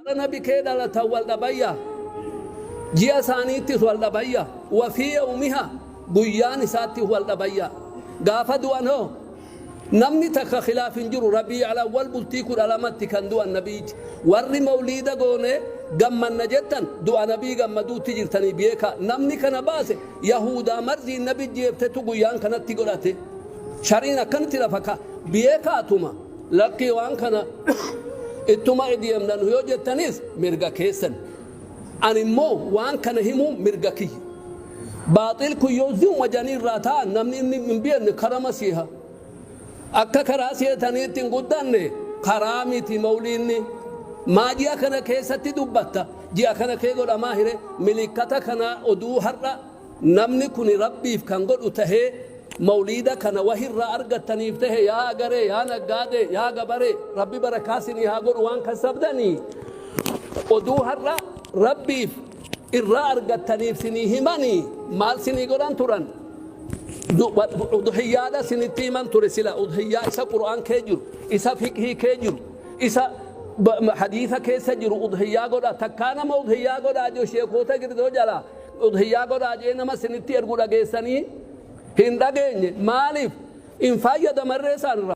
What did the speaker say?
Bara nabi kee dhalatan wal dhabayya, ji'a isaaniittis wal dhabayya, wa fii yawmiha, guyyaan isaattis wal dhabayya. Gaafa du'an hoo? Namni takka khilaaf hin jiru, Rabii'al Awwal bultii 12tti kan du'an nabiyichi. Warri mawliida goonee gammanna jettan du'a nabii gammaduutti jirtanii beekaa. Namni kana baase yahuudaa marziin nabi jeeftetu guyyaan kanatti godhate. Shariin akkanatti lafa kaa. Beekaatuma. Lakkii waan kana ittuma ideemna nu yoo jettanis mirga keessan. Ani immoo waan kana himuun mirga kiyya. Baaxil kun yoo zimma janii irraa ta'an namni inni hin beekne karama siiha. Akka karaa seetaniitti hin guddanne karaa miti mawliinni. Maa ji'a kana keessatti dubbatta? Ji'a kana kee godhamaa hire milikkata kana oduu har'a Namni kuni Rabbiif kan godhu tahee mawliida kana wahi irraa argattaniif tahe yaa agaree, yaa naggaadee, yaa gabaree Rabbi barakaa isinii haa godhu waan kassabdanii oduu har'a Rabbiif irraa argattaniif sinii himanii maal sinii godhan turan? Udhiyyaadha sinitti himan ture sila udhiyyaa isa Qur'aan kee jiru, isa fiqhii kee jiru, isa hadiisa keessa jiru udhiyyaa godha. Takkaa nama udhiyyaa godhaa jiru sheekoota girdoo jalaa Udhiyyaa godhaa je'ee nama isinitti ergu dhageessanii? Hin dhageenye. Maaliif? Hin fayyadamarree isaanirraa.